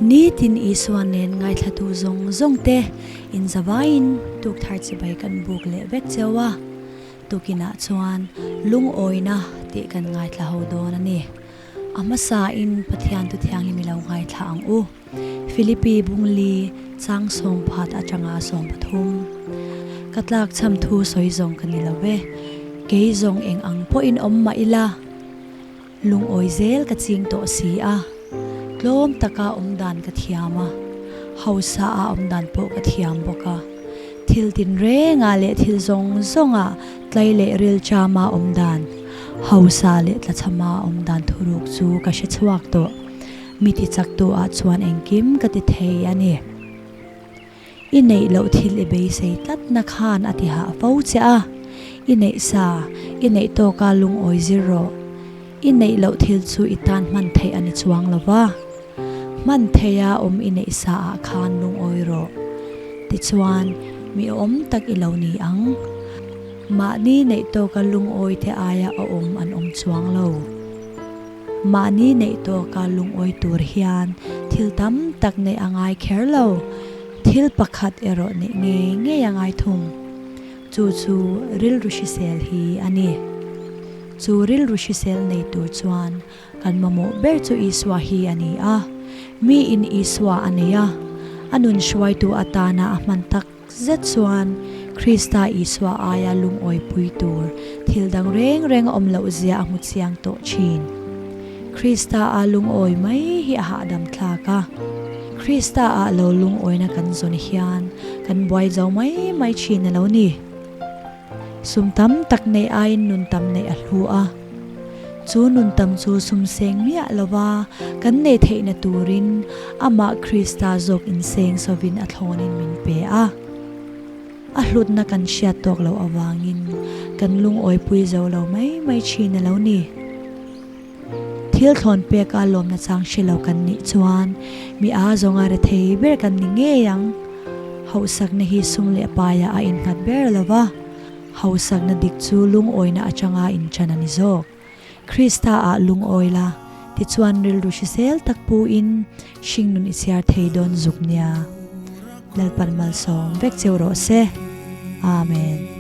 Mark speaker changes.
Speaker 1: Nitin Isua nen ngaithlatu zawng zawng te inzavaiin tukthar chibai kan buk leh vek cheu a, tukinah chuan lungawina tih kan ngaithla ho dawn a ni. A hmasain Pathian tu thianghlim i lo ngaithla ang u. Philippi Bungli chang sawmphat atanga 13. Ka tlak chham thu sawi zawng ka ni lo ve, kei zawng eng ang pawhin awm mah ila, lungawi zel ka ching tawh si a, tlawm taka awm dan ka thiam a, hausa a awm dan pawh ka thiam bawk a, thil tinrengah leh thil zawng zawngah tlai leh rilchama awm dan, hausa leh tlachhama awm dan thuruk chu ka hre chhuak tawh. Mi ti chak tu ah chuan engkim ka ti thei a ni. I neih loh thil i beisei tlat na khan a ti hah fo che a. I neih sa, i neih tawka lungawi zir rawh. I neih loh thil chu i tan hman theih a ni chuang lo va. Hman theia awm i neih sa ah khan lungawi rawh. Tichuan, mi awm tak i lo ni ang. Mahni neih tawka lungawi te aia awm an awm chuang lo. Mahni neih tawka lungawi tur hian thil tam tak neih a ngai kher lo. Thil pakhat erawh neih ngei ngei a ngai thung. Chu chu rilru hrisel hi a ni. Chu rilru hrisel nei tur chuan kan mamawh ber chu Isua hi a ni a. Miin Isua a nei a, a nun hruaitu atana a hman tak Zet chuan Krista Isua aia lungawipui tur thil dang reng reng a awm loh zia a hmu chiang tawh thin. Krista a lungawi mai hi a hahdam thlak a. Krista ah lo lungawina kan zawn hian kan buai zo mai mai thin a lo ni. Sum tam tak neih aiin nun tam neih a hlu a. Chu nun tam chu sum seng miah lova kan neih theihna turin amah Krista zawk inseng sovin a thlawnin min pe a. A hlutna kan hriat tawk loh avangin kan lungawipui zo lo mai mai thin a lo ni. Thil thlawn peka lawmna chang hre lo kan nih chuan mi a zawnga rethei ber kan ni ngei ang. Hauhsakna hi sum leh paiah a innghat ber lova. Hausakna dik chu lungawina atanga inṭan a ni zawk. Krista ah lungawi la, tichuan rilru hrisel tak pu in hringnun i chhiar thei dawn zuk nia. Lalpan malsawm vek cheu rawh se. Amen.